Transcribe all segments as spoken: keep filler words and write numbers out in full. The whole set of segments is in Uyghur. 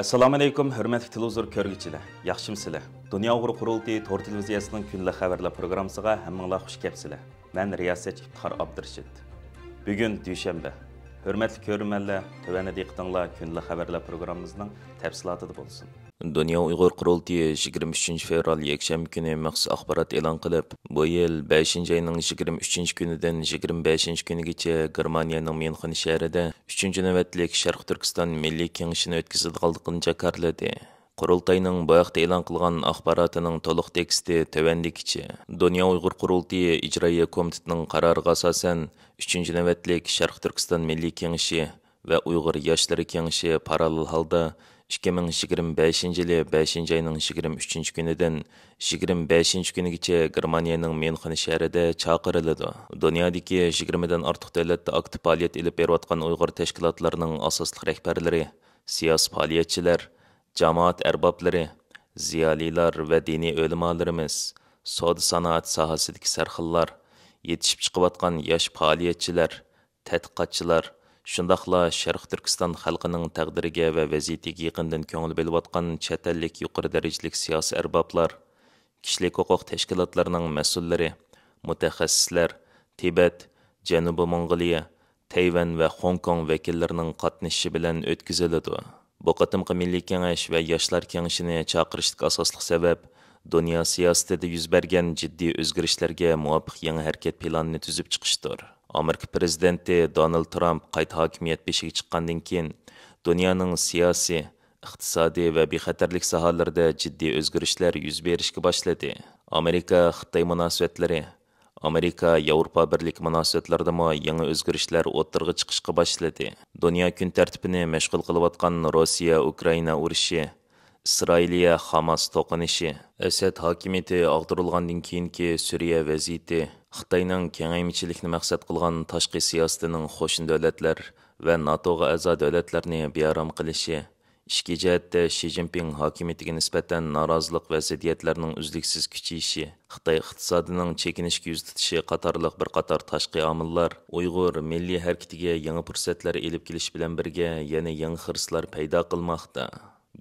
ئەسسالامۇئەلەيكۇم، ھۆرمەتلىك تېلېۋىزور كۆرگۈچىلەر، ياخشىمۇسىلەر؟ دۇنيا ئۇيغۇر قۇرۇلتىيى تور تېلېۋىزىيەسىنىڭ كۈندىلىك خەۋەرلەر پروگراممىسىغا ھەممىڭلار خۇش كەپسىلەر. مەن رىياسەتچى ئىپتىخار ئابدۇرېشىت. بۈگۈن دۈشەنبە. ھۆرمەتلىك كۆرۈرمەنلەر، تۆۋەندە دىققىتىڭلار كۈندىلىك خەۋەرلەر پروگراممىمىزنىڭ تەپسىلاتىدا بولسۇن. دۇنيا ئۇيغۇر قۇرۇلتىيى يىگىرمە ئۈچىنچى فېۋرال يەكشەنبە كۈنى مەخسۇس ئاخبارات ئېلان قىلىپ، بۇ يىل بەشىنچى ئاينىڭ يىگىرمە ئۈچىنچى كۈنىدىن يىگىرمە بەشىنچى كۈنىگىچە گېرمانىيەنىڭ ميۇنخېن شەھىرىدە ئۈچىنچى نۆۋەتلىك شەرقىي تۈركىستان مىللىي كېڭىشىنى ئۆتكۈزىدىغانلىقىنى جاكارلىدى. قۇرۇلتاينىڭ بۇ ھەقتە ئېلان قىلغان ئاخباراتىنىڭ تولۇق تېكىستى تۆۋەندىكىچە. دۇنيا ئۇيغۇر قۇرۇلتىيى ئىجرائىيە كومىتېتىنىڭ قارارىغا ئاساسەن، ئۈچىنچى نۆۋەتلىك شەرقىي تۈركىستان مىللىي كېڭىشى ۋە ئۇيغۇر ياشلىرى كېڭىشى پاراللېل ھالدا ئىككى مىڭ يىگىرمە بەشىنچى يىلى بەشىنچى ئاينىڭ يىگىرمە ئۈچىنچى كۈنىدىن يىگىرمە بەشىنچى كۈنىگىچە گېرمانىيەنىڭ ميۇنخېن شەھىرىدە چاقىرىلىدۇ. دۇنيادىكى يىگىرمىدىن ئارتۇق دۆلەتتە ئاكتىپ پائالىيەت ئېلىپ بېرىۋاتقان ئۇيغۇر تەشكىلاتلىرىنىڭ ئاساسلىق رەھبەرلىرى، سىياسىي پائالىيەتچىلەر، جامائەت ئەربابلىرى، زىيالىيلار ۋە دىنىي ئۆلىمالىرىمىز، سودا سانائەت ساھەسىدىكى سەرخىللار، يېتىشىپ چىقىۋاتقان ياش پائالىيەتچىلەر، تەتقىقاتچىلار، شۇنداقلا شەرقىي تۈركىستان خەلقىنىڭ تەقدىرىگە ۋە ۋەزىيىتىگە يېقىندىن كۆڭۈل بۆلۈۋاتقان چەت ئەللىك يۇقىرى دەرىجىلىك سىياسىي ئەربابلار، كىشىلىك ھوقۇق تەشكىلاتلىرىنىڭ مەسئۇللىرى، مۇتەخەسسىسلەر، تىبەت، جەنۇبىي موڭغۇلىيە، تەيۋەن ۋە خوڭكوڭ ۋەكىللىرىنىڭ قاتنىشىشى بىلەن ئۆتكۈزۈلىدۇ. بۇ قېتىمقى مىللىي كېڭەش ۋە ياشلار كېڭىشىنى چاقىرىشتىكى ئاساسلىق سەۋەب دۇنيا سىياسىتىدە يۈز بەرگەن جىددىي ئۆزگىرىشلەرگە مۇۋاپىق يېڭى ھەرىكەت پىلانىنى تۈزۈپ چىقىشتۇر. ئامېرىكا پىرېزىدېنتى دونالد ترامپ قايتا ھاكىمىيەت بېشىغا چىققاندىن كېيىن، دۇنيانىڭ سىياسىي، ئىقتىسادىي ۋە بىخەتەرلىك ساھەلىرىدە جىددىي ئۆزگىرىشلەر يۈز بېرىشكە باشلىدى. ئامېرىكا خىتاي مۇناسىۋەتلىرى، ئامېرىكا ياۋروپا بىرلىكى مۇناسىۋەتلىرىدىمۇ يېڭى ئۆزگىرىشلەر ئوتتۇرىغا چىقىشقا باشلىدى. دۇنيا كۈن تەرتىپىنى مەشغۇل قىلىۋاتقان روسىيە، ئۇكرائىنا ئۇرۇشى، ئىسرائىلىيە، خاماس توقۇنۇشى، ئەسەد ھاكىمىيىتى ئاغدۇرۇلغاندىن كېيىنكى سۈرىيە ۋەزىيىتى، خىتاينىڭ كېڭەيمىچىلىكنى مەقسەت قىلغان تاشقى سىياسىتىنىڭ قوشنا دۆلەتلەر ۋە ناتوغا ئەزا دۆلەتلەرنى بىئارام قىلىشى، ئىچكى جەھەتتە شى جىنپىڭ ھاكىمىيىتىگە نىسبەتەن نارازىلىق ۋە زىددىيەتلەرنىڭ ئۈزلۈكسىز كۈچىيىشى، خىتاي ئىقتىسادىنىڭ چېكىنىشكە يۈز تۇتۇشى قاتارلىق بىر قاتار تاشقى ئامىللار ئۇيغۇر مىللىي ھەرىكىتىگە يېڭى پۇرسەتلەر ئېلىپ كېلىش بىلەن بىرگە، يەنە يېڭى خىرىسلار پەيدا قىلماقتا.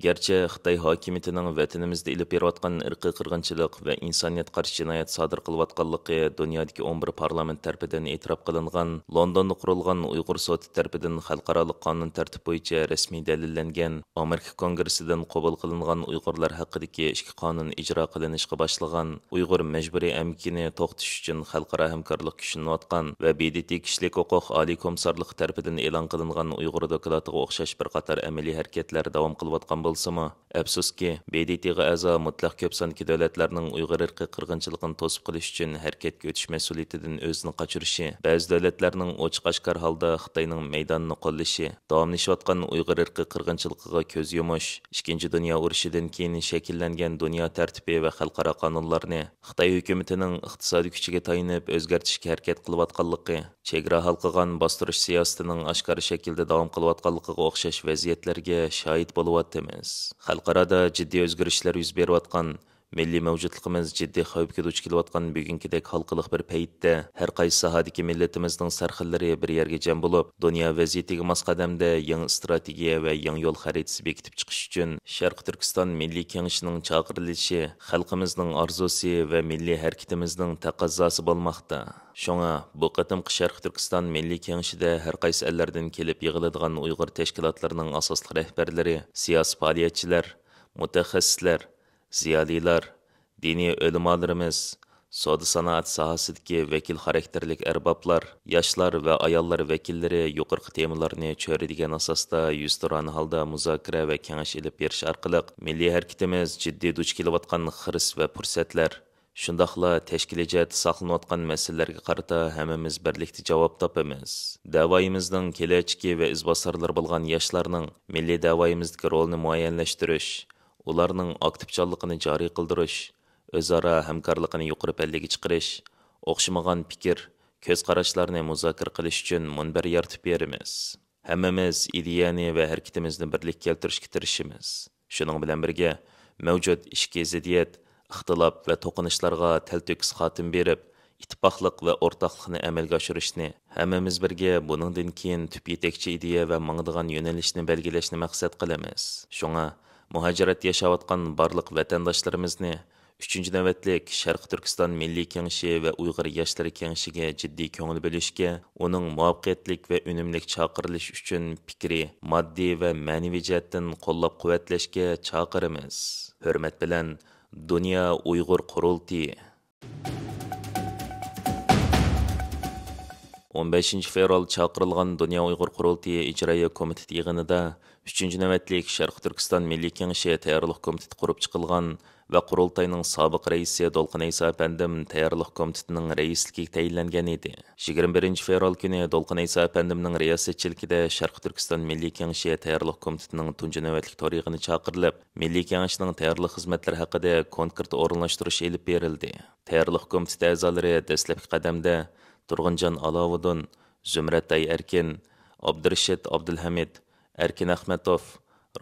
گەرچە خىتاي ھاكىمىيىتىنىڭ ۋەتىنىمىزدە ئېلىپ بېرىۋاتقان ئىرقىي قىرغىنچىلىق ۋە ئىنسانىيەتكە قارشى جىنايەت سادىر قىلىۋاتقانلىقى دۇنيادىكى ئون بىر پارلامېنت تەرىپىدىن ئېتىراپ قىلىنغان، لوندوندا قۇرۇلغان ئۇيغۇر سوتى تەرىپىدىن خەلقئارالىق قانۇن تەرتىپ بويىچە رەسمىي دەلىللەنگەن، ئامېرىكا كونگرېسسىدىن قوبۇل قىلىنغان ئۇيغۇرلار ھەققىدىكى ئىككى قانۇن ئىجرا قىلىنىشقا باشلىغان، ئۇيغۇر مەجبۇرىي ئەمگىكىنى توختىتىش ئۈچۈن خەلقئارا ھەمكارلىق كۈچلىنىۋاتقان ۋە ب د ت كىشىلىك ھوقۇق ئالىي كومىسسارلىقى تەرىپىدىن ئېلان قىلىنغان ئۇيغۇر دوكلاتىغا ئوخشاش بىر قاتار ئەمەلىي ھەرىكەتلەر داۋام قىلىۋاتقان بولسىمۇ، ئەپسۇسكى، ب د ت غا ئەزا مۇتلەق كۆپ ساندىكى دۆلەتلەرنىڭ ئۇيغۇر ئىرقىي قىرغىنچىلىقىنى توسۇپ قېلىش ئۈچۈن ھەرىكەتكە ئۆتۈش مەسئۇلىيىتىدىن ئۆزىنى قاچۇرۇشى، بەزى دۆلەتلەرنىڭ ئوچۇق ئاشكارا ھالدا خىتاينىڭ مەيدانىنى قوللىشى، داۋاملىشىۋاتقان ئۇيغۇر ئىرقىي قىرغىنچىلىقىغا كۆز يۇمۇش، ئىككىنچى دۇنيا ئۇرۇشىدىن كېيىن شەكىللەنگەن دۇنيا تەرتىپى ۋە خەلقئارا قانۇنلارنى خىتاي ھۆكۈمىتىنىڭ ئىقتىسادىي كۈچىگە تايىنىپ ئۆزگەرتىشكە ھەرىكەت قىلىۋاتقانلىقى، چېگرا ھالقىغان باستۇرۇش سىياسىتىنىڭ ئاشكارا شەكىلدە داۋام قىلىۋاتقانلىقىغا ئوخشاش ۋەزىيەتلەرگە شاھىت بولۇۋاتىمىز. خەلقئارادا جىددىي ئۆزگىرىشلەر يۈز بېرىۋاتقان، مىللىي مەۋجۇتلۇقىمىز جىددىي خەۋپكە دۇچ كېلىۋاتقان بۈگۈنكىدەك ھالقىلىق بىر پەيتتە، ھەر قايسى ساھەدىكى مىللىتىمىزنىڭ سەرخىللىرى بىر يەرگە جەم بولۇپ، دۇنيا ۋەزىيىتىگە ماس قەدەمدە يېڭى ئىستراتېگىيە ۋە يېڭى يول خەرىتىسى بېكىتىپ چىقىش ئۈچۈن شەرقىي تۈركىستان مىللىي كېڭىشىنىڭ چاقىرىلىشى خەلقىمىزنىڭ ئارزۇسى ۋە مىللىي ھەرىكىتىمىزنىڭ تەقەززاسى بولماقتا. شۇڭا، بۇ قېتىمقى شەرقىي تۈركىستان مىللىي كېڭىشىدە ھەر قايسى ئەللەردىن كېلىپ يىغىلىدىغان ئۇيغۇر تەشكىلاتلىرىنىڭ ئاساسلىق رەھبەرلىرى، سىياسىي پائالىيەتچىلەر، مۇتەخەسسىسلەر، زىيالىيلار، دىنىي ئۆلىمالىرىمىز، سودا سانائەت ساھەسىدىكى ۋەكىل خاراكتېرلىك ئەربابلار، ياشلار ۋە ئاياللار ۋەكىللىرى يۇقىرىقى تېمىلارنى چۆرىدىگەن ئاساستا يۈزتۇرانە ھالدا مۇزاكىرە ۋە كېڭەش ئېلىپ بېرىش ئارقىلىق، مىللىي ھەرىكىتىمىز جىددىي دۇچ كېلىۋاتقان خىرىس ۋە پۇرسەتلەر، شۇنداقلا تەشكىلىي جەھەتتە ساقلىنىۋاتقان مەسىلىلەرگە قارىتا ھەممىمىز بىرلىكتە جاۋاب تاپىمىز. دەۋايىمىزنىڭ كېلەچىكى ۋە ئىزباسارلىرى بولغان ياشلارنىڭ مىللىي دەۋايىمىزدىكى رولىنى مۇئەييەنلەشتۈرۈش، ئۇلارنىڭ ئاكتىپچانلىقىنى جارى قىلدۇرۇش، ئۆزئارا ھەمكارلىقىنى يۇقىرى پەللىگە چىقىرىش، ئوخشىمىغان پىكىر، كۆز قاراشلارنى مۇزاكىرە قىلىش ئۈچۈن مۇنبەر يارىتىپ بېرىمىز. ھەممىمىز ئىدىيەنى ۋە ھەرىكىتىمىزنى بىرلىككە كەلتۈرۈشكە تىرىشىمىز. شۇنىڭ بىلەن بىرگە، مەۋجۇت ئىچكى زىددىيەت، ئىختىلاپ ۋە توقۇنۇشلارغا تەلتۆكۈس خاتىمە بېرىپ، ئىتتىپاقلىق ۋە ئورتاقلىقنى ئەمەلگە ئاشۇرۇشنى، ھەممىمىز بىرگە بۇنىڭدىن كېيىن تۈپ يېتەكچى ئىدىيە ۋە ماڭىدىغان يۆنىلىشنى بەلگىلەشنى مەقسەت قىلىمىز. شۇڭا، مۇھاجىرەتتە ياشاۋاتقان بارلىق ۋەتەنداشلىرىمىزنى ئۈچىنچى نۆۋەتلىك شەرقىي تۈركىستان مىللىي كېڭىشى ۋە ئۇيغۇر ياشلىرى كېڭىشىگە جىددىي كۆڭۈل بۆلۈشكە، ئۇنىڭ مۇۋەپپەقىيەتلىك ۋە ئۈنۈملۈك چاقىرىلىشى ئۈچۈن پىكرىي، ماددىي ۋە مەنىۋى جەھەتتىن قوللاپ-قۇۋۋەتلەشكە چاقىرىمىز. ھۆرمەت بىلەن، دۇنيا ئۇيغۇر قۇرۇلتىيى. ئون بەشىنچى فېۋرال چاقىرىلغان دۇنيا ئۇيغۇر قۇرۇلتىيى ئىجرائىيە كومىتېتى يىغىنىدا ئۈچىنچى نۆۋەتلىك شەرقىي تۈركىستان مىللىي كېڭىشى تەييارلىق كومىتېتى قۇرۇپ چىقىلغان ۋە قۇرۇلتاينىڭ سابىق رەئىسى دولقۇن ئەيسا ئەپەندىم تەييارلىق كومىتېتىنىڭ رەئىسلىكىگە تەيىنلەنگەن ئىدى. يىگىرمە بىرىنچى فېۋرال كۈنى دولقۇن ئەيسا ئەپەندىمنىڭ رىياسەتچىلىكىدە شەرقىي تۈركىستان مىللىي كېڭىشى تەييارلىق كومىتېتىنىڭ تۇنجى نۆۋەتلىك تور يىغىنى چاقىرىلىپ، مىللىي كېڭەشنىڭ تەييارلىق خىزمەتلىرى ھەققىدە كونكرېت ئورۇنلاشتۇرۇش ئېلىپ بېرىلدى. تەييارلىق كومىتېتى ئەزالىرى دەسلەپكى قەدەمدە تۇرغۇنجان ئالاۋۇدۇن، زۇمرەتئاي ئەركىن، ئابدۇرېشىت ئابدۇلھەمىد، ئەركىن ئەخمەتوف،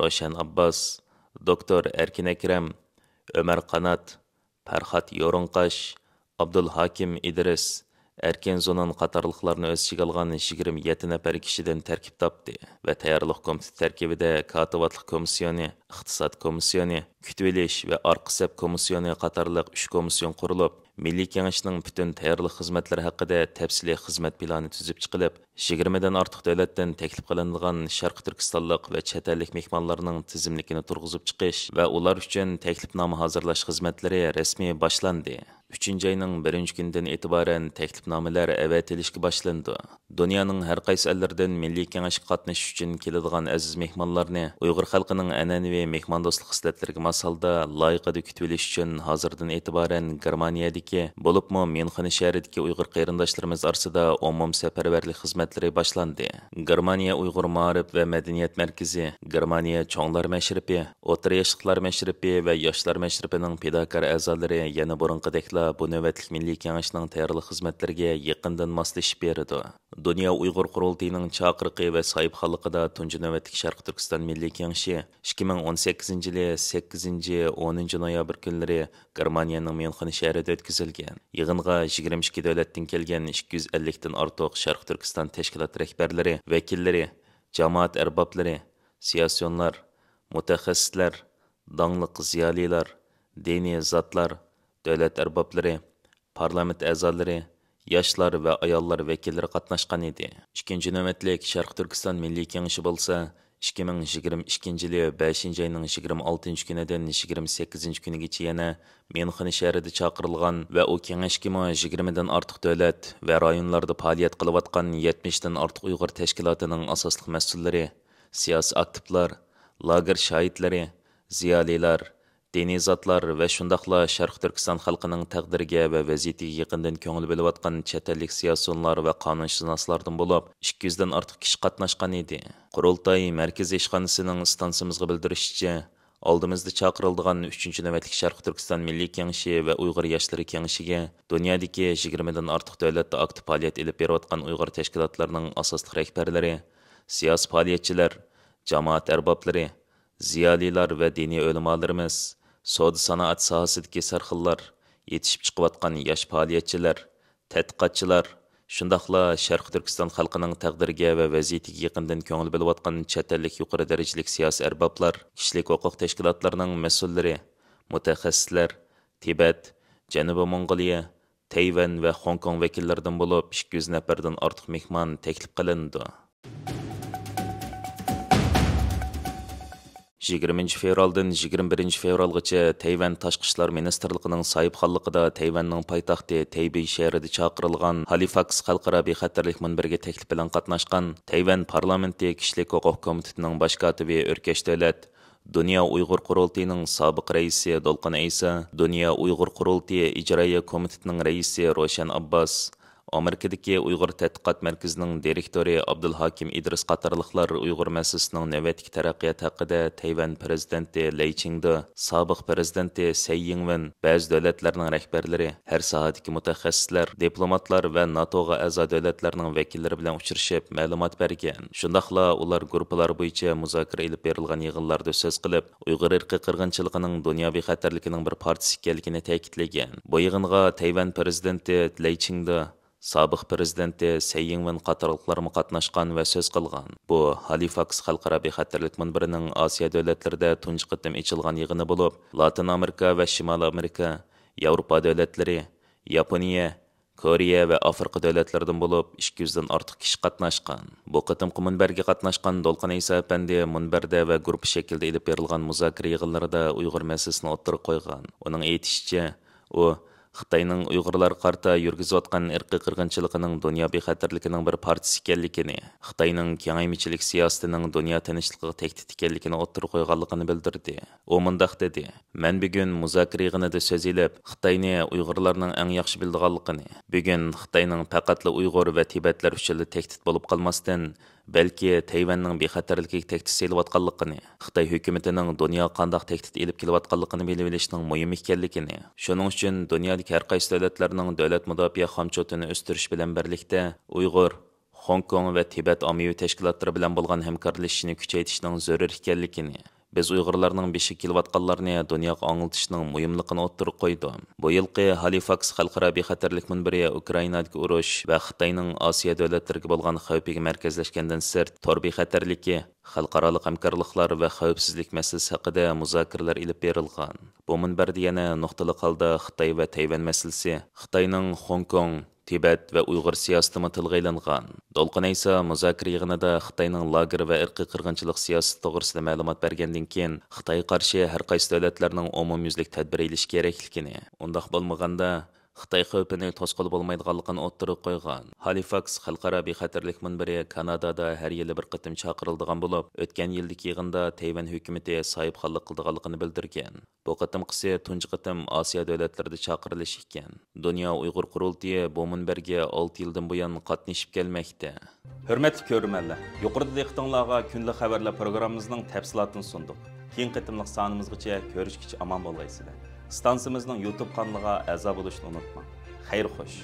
روشەن ئابباس، دوكتور ئەركىن ئەكرەم، ئۆمەر قانات، پەرھات يورۇڭقاش، ئابدۇلھاكىم ئىدرىس، ئەركىن زۇنۇن قاتارلىقلارنى ئۆز ئىچىگە ئالغان يىگىرمە يەتتە نەپەر كىشىدىن تەركىب تاپتى ۋە تەييارلىق كومىتېتى تەركىبىدە كاتىۋاتلىق كومىسسىيونى، ئىقتىساد كومىسسىيونى، كۈتۈۋېلىش ۋە ئارقا سەپ كومىسسىيونى قاتارلىق ئۈچ كومىسسىيون قۇرۇلۇپ، مىللىي كېڭەشنىڭ پۈتۈن تەييارلىق خىزمەتلىرى ھەققىدە تەپسىلىي خىزمەت پىلانى تۈزۈپ چىقىلىپ، يىگىرمىدىن ئارتۇق دۆلەتتىن تەكلىپ قىلىنىدىغان شەرقىي تۈركىستانلىق ۋە چەت ئەللىك مېھمانلارنىڭ تىزىملىكىنى تۇرغۇزۇپ چىقىش ۋە ئۇلار ئۈچۈن تەكلىپنامە ھازىرلاش خىزمەتلىرى رەسمىي باشلاندى. ئۈچىنچى ئاينىڭ بىرىنچى كۈنىدىن ئېتىبارەن تەكلىپنامىلەر ئەۋەتىلىشكە باشلىنىدۇ. دۇنيانىڭ ھەر قايسى ئەللىرىدىن مىللىي كېڭەشكە قاتنىشىش ئۈچۈن كېلىدىغان ئەزىز مېھمانلارنى ئۇيغۇر خەلقىنىڭ ئەنئەنىۋى مېھماندوستلۇق خىسلەتلىرىگە ماس ھالدا لايىقىدا كۈتۈۋېلىش ئۈچۈن ھازىردىن ئېتىبارەن گېرمانىيەدىكى، بولۇپمۇ ميۇنخېن شەھىرىدىكى ئۇيغۇر قېرىنداشلىرىمىز ئارىسىدا ئومۇمسەپەرۋەرلىك خىزمەتلىرى باشلاندى. گېرمانىيە ئۇيغۇر مائارىپ ۋە مەدەنىيەت مەركىزى، گېرمانىيە چوڭلار مەشرىپى، ئوتتۇرا ياشلىقلار مەشرىپى ۋە ياشلار مەشرىپىنىڭ پىداكار ئەزالىرى يەنە بۇرۇنقىدەكلا بۇ نۆۋەتلىك مىللىي كېڭەشنىڭ تەييارلىق خىزمەتلىرىگە يېقىندىن ماسلىشىپ بېرىدۇ. دۇنيا ئۇيغۇر قۇرۇلتىيىنىڭ چاقىرىقى ۋە ساھىبخانلىقىدا تۇنجى نۆۋەتلىك شەرقىي تۈركىستان مىللىي كېڭىشى ئىككى مىڭ ئون سەككىزىنچى يىلى سەككىزىنچى، ئونىنچى نويابىر كۈنلىرى گېرمانىيەنىڭ ميۇنخېن شەھىرىدە ئۆتكۈزۈلگەن. يىغىنغا يىگىرمە ئىككى دۆلەتتىن كەلگەن ئىككى يۈز ئەللىكتىن ئارتۇق شەرقىي تۈركىستان تەشكىلات رەھبەرلىرى، ۋەكىللىرى، جامائەت ئەربابلىرى، سىياسىيونلار، مۇتەخەسسىسلەر، داڭلىق زىيالىيلار، دىنىي زاتلار، دۆلەت ئەربابلىرى، پارلامېنت ئەزالىرى، ياشلار ۋە ئاياللار ۋەكىللىرى قاتناشقان ئىدى. ئىككىنچى نۆۋەتلىك شەرقىي تۈركىستان مىللىي كېڭىشى بولسا، ئىككى مىڭ يىگىرمە ئىككىنچى يىلى بەشىنچى ئاينىڭ يىگىرمە ئالتىنچى كۈنىدىن يىگىرمە سەككىزىنچى كۈنىگىچە يەنە ميۇنخېن شەھىرىدە چاقىرىلغان ۋە ئۇ كېڭەشكىمۇ يىگىرمىدىن ئارتۇق دۆلەت ۋە رايونلاردا پائالىيەت قىلىۋاتقان يەتمىشتىن ئارتۇق ئۇيغۇر تەشكىلاتىنىڭ ئاساسلىق مەسئۇللىرى، سىياسىي ئاكتىپلار، لاگېر شاھىتلىرى، زىيالىيلار، دىنىي زاتلار ۋە شۇنداقلا شەرقىي تۈركىستان خەلقىنىڭ تەقدىرىگە ۋە ۋەزىيىتىگە يېقىندىن كۆڭۈل بۆلۈۋاتقان چەت ئەللىك سىياسىيونلار ۋە قانۇنشۇناسلاردىن بولۇپ، ئىككى يۈزدىن ئارتۇق كىشى قاتناشقان ئىدى. قۇرۇلتاي مەركىزىي ئىشخانىسىنىڭ ئىستانسىمىزغا بىلدۈرۈشىچە، ئالدىمىزدا چاقىرىلىدىغان ئۈچىنچى نۆۋەتلىك شەرقىي تۈركىستان مىللىي كېڭىشى ۋە ئۇيغۇر ياشلىرى كېڭىشىگە دۇنيادىكى يىگىرمىدىن ئارتۇق دۆلەتتە ئاكتىپ پائالىيەت ئېلىپ بېرىۋاتقان ئۇيغۇر تەشكىلاتلىرىنىڭ ئاساسلىق رەھبەرلىرى، سىياسىي پائالىيەتچىلەر، جامائەت ئەربابلىرى، زىيالىيلار ۋە دىنىي ئۆلىمالىرىمىز، سودا سانائەت ساھەسىدىكى سەرخىللار، يېتىشىپ چىقىۋاتقان ياش پائالىيەتچىلەر، تەتقىقاتچىلار، شۇنداقلا شەرقىي تۈركىستان خەلقىنىڭ تەقدىرىگە ۋە ۋەزىيىتىگە يېقىندىن كۆڭۈل بۆلۈۋاتقان چەت ئەللىك يۇقىرى دەرىجىلىك سىياسىي ئەربابلار، كىشىلىك ھوقۇق تەشكىلاتلىرىنىڭ مەسئۇللىرى، مۇتەخەسسىسلەر، تىبەت، جەنۇبىي موڭغۇلىيە، تەيۋەن ۋە خوڭكوڭ ۋەكىللىرىدىن بولۇپ ئىككى يۈز نەپەردىن ئارتۇق مېھمان تەكلىپ قىلىنىدۇ. يىگىرمىنچى فېۋرالدىن يىگىرمە بىرىنچى فېۋرالغىچە تەيۋەن تاشقى ئىشلار مىنىستىرلىقىنىڭ ساھىبخانلىقىدا تەيۋەننىڭ پايتەختى تەيبېي شەھىرىدە چاقىرىلغان ھالىفاكس خەلقئارا بىخەتەرلىك مۇنبىرىگە تەكلىپ بىلەن قاتناشقان تەيۋەن پارلامېنتى كىشىلىك ھوقۇق كومىتېتىنىڭ باش كاتىپى ئۆركەش دۆلەت، دۇنيا ئۇيغۇر قۇرۇلتىيىنىڭ سابىق رەئىسى دولقۇن ئەيسا، دۇنيا ئۇيغۇر قۇرۇلتىيى ئىجرائىيە كومىتېتىنىڭ رەئىسى روشەن ئابباس، ئامېرىكىدىكى ئۇيغۇر تەتقىقات مەركىزىنىڭ دىرېكتورى ئابدۇلھاكىم ئىدرىس قاتارلىقلار ئۇيغۇر مەسىلىسىنىڭ نۆۋەتتىكى تەرەققىياتى ھەققىدە تەيۋەن پىرېزىدېنتى لەي چىڭدې، سابىق پىرېزىدېنتى سەي يىڭۋېن، بەزى دۆلەتلەرنىڭ رەھبەرلىرى، ھەر ساھەدىكى مۇتەخەسسىسلەر، دىپلوماتلار ۋە ناتوغا ئەزا دۆلەتلەرنىڭ ۋەكىللىرى بىلەن ئۇچرىشىپ مەلۇمات بەرگەن. شۇنداقلا ئۇلار گۇرۇپپىلار بويىچە مۇزاكىرە ئېلىپ بېرىلغان يىغىنلاردا سۆز قىلىپ، ئۇيغۇر ئىرقىي قىرغىنچىلىقىنىڭ دۇنيا بىخەتەرلىكىنىڭ بىر پارچىسى ئىكەنلىكىنى تەكىتلىگەن. بۇ يىغىنغا تەيۋەن پىرېزىدېنتى لەي چىڭدې، سابىق پىرېزىدېنتى سەي يىڭۋېن قاتارلىقلارمۇ قاتناشقان ۋە سۆز قىلغان. بۇ ھالىفاكس خەلقئارا بىخەتەرلىك مۇنبىرىنىڭ ئاسىيا دۆلەتلىرىدە تۇنجى قېتىم ئېچىلغان يىغىنى بولۇپ، لاتىن ئامېرىكا ۋە شىمالىي ئامېرىكا، ياۋروپا دۆلەتلىرى، ياپونىيە، كورېيە ۋە ئافرىقا دۆلەتلىرىدىن بولۇپ ئىككى يۈزدىن ئارتۇق كىشى قاتناشقان. بۇ قېتىمقى مۇنبەرگە قاتناشقان دولقۇن ئەيسا ئەپەندى مۇنبەردە ۋە گۇرۇپپا شەكلىدە ئېلىپ بېرىلغان مۇزاكىرە يىغىنلىرىدا ئۇيغۇر مەسىلىسىنى ئوتتۇرىغا قويغان. ئۇنىڭ ئېيتىشىچە، ئۇ خىتاينىڭ ئۇيغۇرلارغا قارىتا يۈرگۈزۈۋاتقان ئىرقىي قىرغىنچىلىقىنىڭ دۇنيا بىخەتەرلىكىنىڭ بىر پارچىسى ئىكەنلىكىنى، خىتاينىڭ كېڭەيمىچىلىك سىياسىتىنىڭ دۇنيا تىنچلىقىغا تەھدىت ئىكەنلىكىنى ئوتتۇرىغا قويغانلىقىنى بىلدۈردى. ئۇ مۇنداق دېدى، مەن بۈگۈن مۇزاكىرە يىغىنىدا سۆز ئېلىپ، خىتاينى ئۇيغۇرلارنىڭ ئەڭ ياخشى بىلىدىغانلىقىنى، بۈگۈن خىتاينىڭ پەقەتلا ئۇيغۇر ۋە تىبەتلەر ئۈچۈنلا تەھدىت بولۇپ قالماستىن، بەلكى تەيۋەننىڭ بىخەتەرلىكىگە تەھدىت سېلىۋاتقانلىقىنى، خىتاي ھۆكۈمىتىنىڭ دۇنياغا قانداق تەھدىت ئېلىپ كېلىۋاتقانلىقىنى بىلىۋېلىشنىڭ مۇھىم ئىكەنلىكىنى، شۇنىڭ ئۈچۈن دۇنيادىكى ھەر قايسى دۆلەتلەرنىڭ دۆلەت مۇداپىئە خامچوتىنى ئۆستۈرۈش بىلەن بىرلىكتە ئۇيغۇر، خوڭكوڭ ۋە تىبەت ئاممىۋى تەشكىلاتلىرى بىلەن بولغان ھەمكارلىشىشنى كۈچەيتىشنىڭ زۆرۈر ئىكەنلىكىنى، بىز ئۇيغۇرلارنىڭ بېشىغا كېلىۋاتقانلارنى دۇنياغا ئاڭلىتىشنىڭ مۇھىملىقىنى ئوتتۇرىغا قويدۇم. بۇ يىلقى ھالىفاكس خەلقئارا بىخەتەرلىك مۇنبىرى ئۇكرائىنادىكى ئۇرۇش ۋە خىتاينىڭ ئاسىيا دۆلەتلىرىگە بولغان خەۋپىگە مەركەزلەشكەندىن سىرت، تور بىخەتەرلىكى، خەلقئارالىق ھەمكارلىقلار ۋە خەۋپسىزلىك مەسىلىسى ھەققىدە مۇزاكىرىلەر ئېلىپ بېرىلغان. بۇ مۇنبەردە يەنە نۇقتىلىق ھالدا خىتاي ۋە تەيۋەن مەسىلىسى، خىتاينىڭ خوڭكوڭ، تىبەت ۋە ئۇيغۇر سىياسىتىمۇ تىلغا ئېلىنغان. دولقۇن ئەيسا مۇزاكىرە يىغىنىدا خىتاينىڭ لاگېر ۋە ئىرقىي قىرغىنچىلىق سىياسىتى توغرىسىدا مەلۇمات بەرگەندىن كېيىن، خىتايغا قارشى ھەر قايسى دۆلەتلەرنىڭ ئومۇميۈزلۈك تەدبىر ئېلىشى كېرەكلىكىنى، ئۇنداق بولمىغاندا، خىتاي خەۋپىنى توسقىلى بولمايدىغانلىقىنى ئوتتۇرىغا قويغان. ھالىفاكس خەلقئارا بىخەتەرلىك مۇنبىرى كانادادا ھەر يىلى بىر قېتىم چاقىرىلىدىغان بولۇپ، ئۆتكەن يىلدىكى يىغىندا تەيۋەن ھۆكۈمىتى ساھىبخانلىق قىلىدىغانلىقىنى بىلدۈرگەن. بۇ قېتىمقىسى تۇنجى قېتىم ئاسىيا دۆلەتلىرىدە چاقىرىلىشى ئىكەن. دۇنيا ئۇيغۇر قۇرۇلتىيى بۇ مۇنبەرگە ئالتە يىلدىن بۇيان قاتنىشىپ كەلمەكتە. ھۆرمەتلىك كۆرۈرمەنلەر، يۇقىرىدا دىققىتىڭلارغا كۈندىلىك خەۋەرلەر پروگراممىمىزنىڭ تەپسىلاتىنى سۇندۇق. كېيىنكى قېتىملىق سانىمىزغىچە كۆرۈشكىچە ئامان بولغايسىلەر. ئىستانسىمىزنىڭ يۇتۇب قانىلىغا ئەزا بولۇشنى ئۇنتۇماڭ. خەير خوش.